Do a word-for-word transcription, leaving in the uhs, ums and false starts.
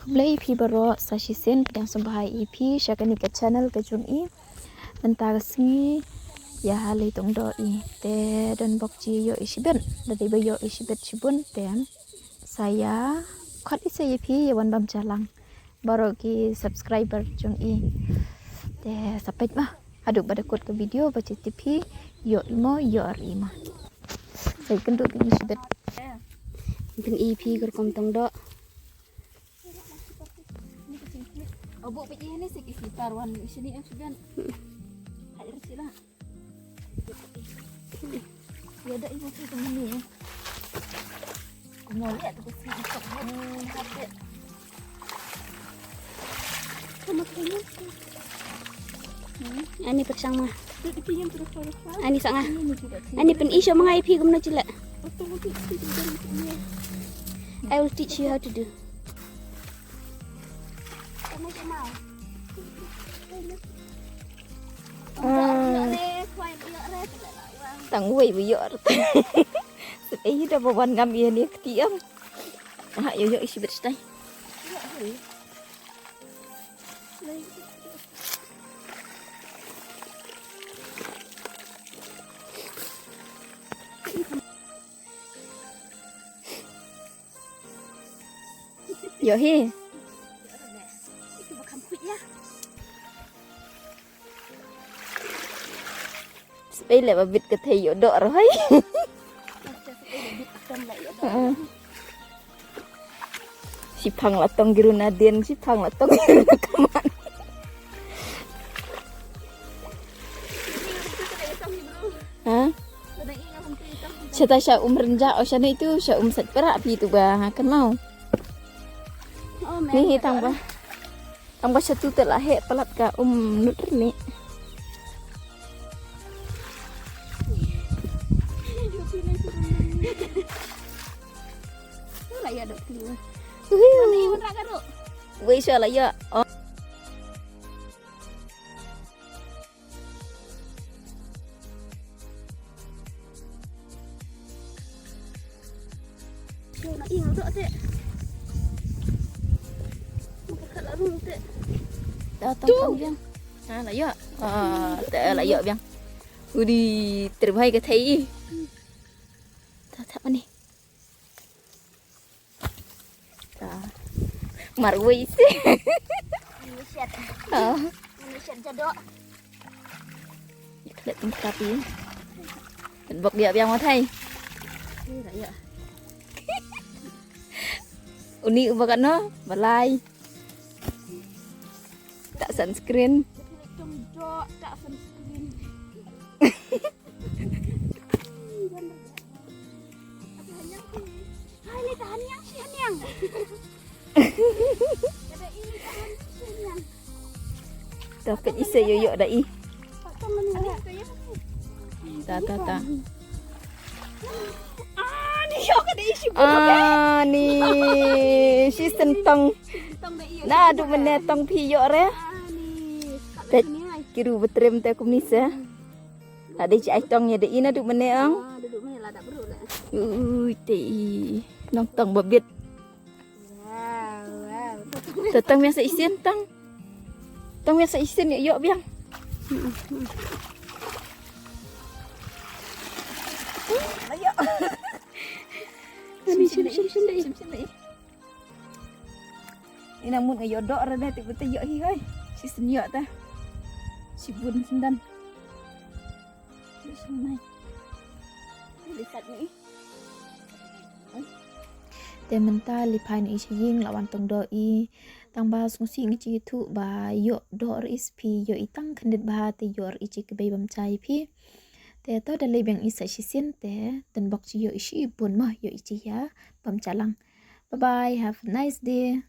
Khublei phi baroh sa shisien, pdiang sngewbha ïa phi sha kane ka channel ka jong i. Mynta ka sngi ïa ha Leitungdoh i te don bok ji ïoh i shibit, da dei ba ïoh i shibit shibun te sa ïa khot i sa ïa phi ïa wan bam jalang. Baroh ki subscriber jong i te sa peit ma haduh ba da kut ka video ba chi tip phi ïoh i mo ïoh ar i ma. Sa ïa kynduh phi i shibit. Pyn i phi ka rukom tong doh. Abo peit ïa ni sa ki sitar wan ni sini ang sudan. Hai rasi lah. Ïa da i mesti tu ni. Kumol ïa tu besi ikut pun hati. Sama kena. Ani pyrshang ma. Ani sanga. Ani pyn i sha ma nga i phi kumno chila. I will teach you how to do. Ah. Tang wei bu yor. Sep ei da ba wan ngam ïa ni kti am. Ah, yo yo isi bet stai. Yo hi. Sep ei le ba bit ka thei yo doh roh hai. Shipang la tong giru na din, shipang la tong giru na kaman. Ha? Shata sha um rynjah o shane itu sha um sat perak phi tu ba ha kan mau. Ni hi tang ba. Tang ba shatu te la heh palat ka um nut rni. Wei sha la ya. Oh. Ta tong tong biang. Ha la ïoh. Ah, ta la ïoh biang. Udi terbai ka thai. Ta ta mani. Ta. Marwei si. Manusia. Oh. Manusia jadok. Klet tung tapi. Kan bok dia biang matai. Uni uba kan no, balai. Tak sunscreen. Tak sunscreen. Hai, ni tahan yang, si han yang. Tapi isa yo yo da i. Ta ta ta. Ah, ni yo ka da i si. Ah, ni si sentong. Na du mene tong phi yo re. Te kiru betrem te kumni se. La dei chi ai tong ïa dei na du mene ang. Ui te i nong tong babit. Te tong biang sa isin tong. Tong biang sa isin ïoh biang. Ani shim shim shim dei. Ina mut nga ïoh doh rada te bete ïoh hi hoi. Si sen ïoh ta. Si bun sendan. Ïoh sen mai. Ni sat ni. Te mynta li phai na i sha ïing la wan tong doh i. Tang ba sngewsih ngi chi thu ba ïoh doh ri spi ïoh i tang khyndiat ba te ïoh i chi kbei bam chai phi. Te to da lei biang i sa shisien te ten bok chi ïoh i shi bun ma ïoh i chi ya bam chalang. Bye bye, have a nice day.